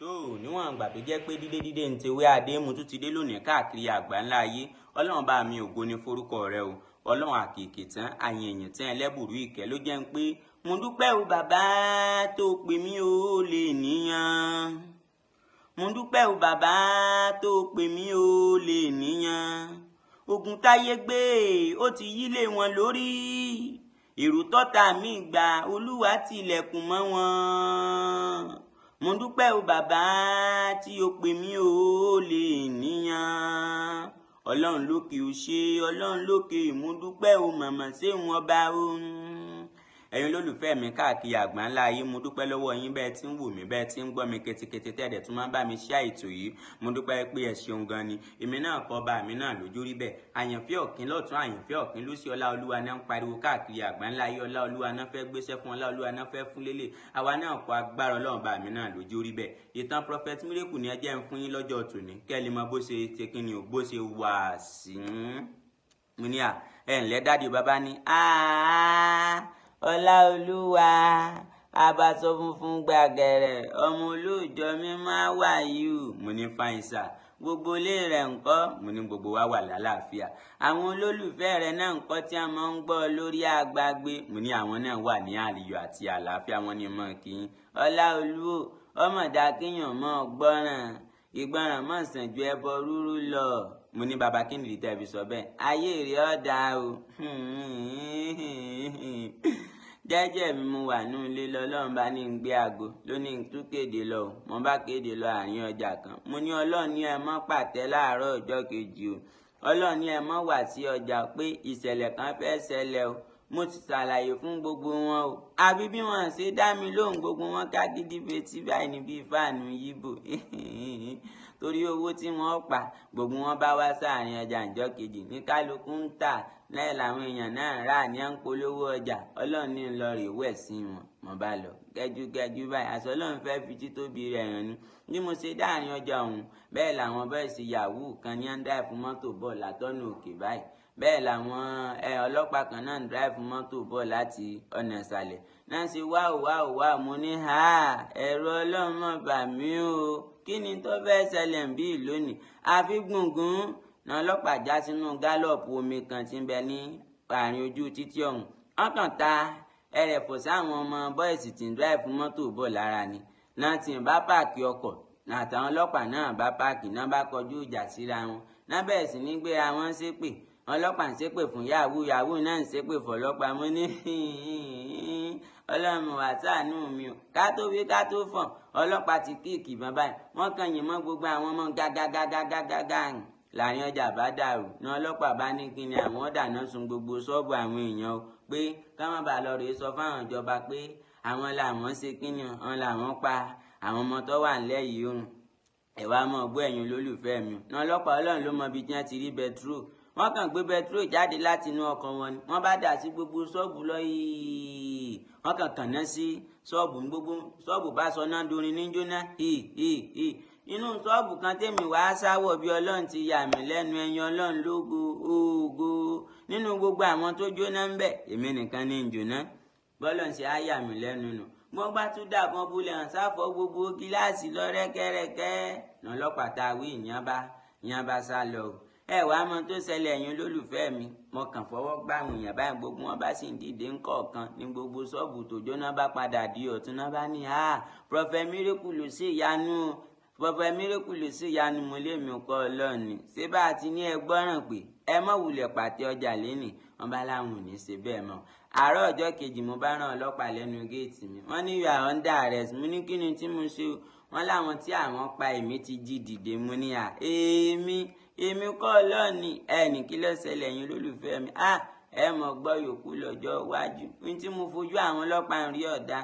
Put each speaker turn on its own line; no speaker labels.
Tó níwọ̀n ìgbà tó jẹ́ pé dídé dídé ń tewé adé, mo tún ti dé lónìí káàkiri àgbáńlá ayé. Ọlọ́run bá mi, ògo ní forúkọ rẹ o. Ọlọ́run àkèké tán, àyìnyìn tán, ẹlẹ́bùrú ìkẹ́ ló jẹ́ ń pé mo dúpẹ́ o, bàbá tó pè mí o lè níyàn. Mo dúpẹ́ o, bàbá tó pè mí o lè níyàn. Ogun táyé gbé, ó ti yílé wọn lórí. Èrò tọ́ta mi gbà, Olúwa tilẹ̀kùn mọ́ wọn. Mo dúpẹ́ o, bàbá tí o pè mí o lè níyàn. Ọlọ́run lókè, o ṣe. Ọlọ́run lókè, mo dúpẹ́ o, màmá ṣé wọn bá o. Ẹ̀yin olólùfẹ́ mi káàkiri àgbáńlá ayé, mo dúpẹ́ lọ́wọ́ yín bẹ́ẹ̀ tí ń wò mí, bẹ́ẹ̀ tí ń gbọ́ mi ketekete, tẹ́ẹ̀dẹ̀ tún máa ń bá mi ṣe àìtò yìí. Mo dúpẹ́ pé ẹ ṣeun gan ni. Èmi náà kọ́, bá mi náà lójú rí bẹ́ẹ̀. Àyànfẹ́ ọ̀kín lọ́tún, àyànfẹ́ ọ̀kín lósì, ọlá Olúwa náà ń pariwo káàkiri àgbáńlá ayé. Ọlá Olúwa náà fẹ́ gbéṣẹ́ fún, ọlá Olúwa náà fẹ́ fún lélẹ̀. Àwa náà kọ́, agbára Ọlọ́run bá mi náà lójú rí bẹ́ẹ̀. Ìtàn Prophet Miracle ni ẹ jẹ́ ń fún yín lọ́jọ́ tòní, kẹ́ ẹ lè mọ bó ṣe ṣe kí ni o, bó ṣe wà sí. Mo ní à ẹ ǹlẹ́ daddy. Bàbá ní Ọláolúwa, abaṣọ funfun gbàgẹ̀rẹ̀, ọmọ olóòjọ mímọ́ wà yìí o. Mo ní fine sir. Gbogbo ilé rẹ̀ ńkọ́? Mo ní gbogbo wa wà lálàáfíà. Àwọn olólùfẹ́ rẹ̀ náà ńkọ́ tí a máa ń gbọ́ lórí àgbàgbé? Mo ní àwọn náà wà ní àlìyọ àti àlàáfíà. Wọn ní mọ́ kí n Ọláolú ọmọdé akéèyàn mọ́ gbọ́ràn, ìgbọràn mọ̀ sàn ju ẹbọ rúrú lọ. Mo ní bàbá, kí nìdí tẹ́ fi sọ bẹ́ẹ̀? Ayé rẹ̀ ọ̀dà o. Jẹ́jẹ́ mi mo wà ní ilé lọ́lọ́run bá ní gbé aago lónìí, tún kéde lọ o. Mo bá kéde lọ àárín ọjà kan. Mo ní Ọlọ́run ní ẹ mọ́ pàtẹ́ láàárọ̀ ọjọ́ kejì o. Ọlọ́run ní ẹ mọ́ wá sí ọjà pé ìṣẹ̀lẹ̀ kan fẹ́ ṣẹlẹ̀ o. Mo ti ṣàlàyé fún gbogbo wọn o. Àbí bí wọn ṣe dá mi lóhùn, gbogbo wọn ká gidi fetí báyìí ní bíi fáànù yíbò torí owó tí wọ́n pa. Gbogbo wọn bá wá sáàrin ọjà ìjọ kejì, ní kálukú ń tà lẹ́yìn làwọn èèyàn náà rà ní à ń polówó ọjà. Ọlọ́run ní lọ rè wẹ̀ sí wọn. Mo bá lọ gẹ́júgẹ́jú báyìí, àṣọ Ọlọ́run fẹ́ fi títóbi rẹ̀ hàn ni. Bí mo ṣe dáàrin ọjà ọ̀hún, bẹ́ẹ̀ làwọn bẹ́ẹ̀ yahoo kan ní à ń drive mọ́tò bọ̀ látọ́nà òkè báyìí. Bẹ́ẹ̀ làwọn ọlọ́pàá kan náà ń drive mọ́tò bọ̀ láti ọ̀nà ìsàlẹ̀ náà ṣe wáò wáò wáò. Mo ní ha, ẹ̀rọ Ọlọ́run mọ̀ bà mí o. Kí ni tó fẹ́ ṣẹlẹ̀ ń bí lónìí? Àfi gbùngbùn náà ọlọ́pàá já sínú gallop omi kan tí ń bẹ ní àárín ojú títí ọ̀hún. Wọ́n kàn ta ẹrẹ̀fọ̀ sáwọn ọmọ boys tí ń drive mọ́tò bọ̀ lára ni náà tí ń bá park ọkọ̀. Àtàwọn ọlọ́pàá náà bá park náà bá kọjú ìjà síra wọn náà, bẹ̀rẹ̀ sí ní gbéra wọn ṣépè. Ọlọ́pàá ń ṣépè fún yahoo, yahoo náà ń ṣépè fọlọ́pàá. Mo ní Ọlọ́run wà ṣàánú mi o. Ká tó wí ká tó fọ̀, ọlọ́pàá ti kick ìbọn báyìí. Wọ́n kàn yín mọ́ gbogbo àwọn ọmọ gágágágágágá. Láàrin ọjà bá dàrú ní ọlọ́pàá bá ní kí ni àwọn dáná sun gbogbo ṣọ́ọ̀bù àwọn èèyàn o, pé ká má bàa lọ rèé sọ fáwọn ìjọba pé àwọn làwọn ṣe kí ni, àwọn làwọn pa àwọn ọmọ tó wà nílẹ̀ yìí o. Ẹ wá mọ̀ gbọ́, ẹ̀yin olólùfẹ́ mi, ní ọlọ́pàá, Ọlọ́run ló mọ ibi tí wọ́n ti rí petrol. Wọ́n kàn gbé petrol jáde láti inú ọkọ̀ wọn ni wọ́n bá dà sí gbogbo ṣọ́ọ̀bù lọ yìí. Wọ́n kàn kànáà sí ṣọ́ọ̀bù, gbogbo ṣọ́ọ̀bù bá sọ náà dorin ní jóná hì hì hì. Inú ṣọ́ọ̀bù kan tèmi wàá sáwọ̀ bí Ọlọ́run ti yà mí lẹ́nu. Ẹ̀yin Ọlọ́run lógo ògo. Nínú gbogbo àwọn tó jóná ń bẹ̀, èmi nìkan ní ń jóná. Bọ́lọ̀ ń ṣe á yà mí lẹ́nu nù. Wọ́n bá tún dàbọn bulẹ̀ hàn sáfọ́ gbogbo gíláàsì lọ rẹ́kẹ́rẹ́kẹ́. Ní ọlọ́pàá tá a wí ìyẹn bá sá lọ o. Ẹ wàá mọ tó ṣẹlẹ̀, ẹ̀yin olólùfẹ́ mi. Mo kàn fọwọ́ gbá àwọn èèyàn báyìí, gbogbo wọn bá sì ń dìde ńkọ̀ọ̀kan ní gbogbo ṣọ́ọ̀bù tó jóná bá padà di ọ̀tún náà bá ní à Prophet Miracle ló ṣe ìyanu, Prophet Miracle ló ṣe ìyanu. Mo lé mi kọ́ Ọlọ́ọ̀ni ṣé bá a ti ní ẹ gbọ́ràn pé ẹ mọ̀ wulẹ̀ pàtẹ ọjà lẹ́nìí. Wọn bá láwọn ò ní ṣe bẹ́ẹ̀ mọ́. Àárọ̀ ọjọ́ kejì, mo bá rán ọlọ́pàá lẹ́nu géètì mi. Wọ́n ní you are under arrest. Mo ní kí ni tí mo ṣe? Wọ́n láwọn tí àwọn pa, èmi ti jí dìde. Mo ní à èmi kọ́ Ọlọ́ọ̀ni. Ẹnì kí ló ṣẹlẹ̀, yín olólùfẹ́ mi? À ẹ mọ̀ gbọ́ yòókù lọ́jọ́ iwájú ní tí mo fojú àwọn ọlọ́pàá ń rí ọ̀dà.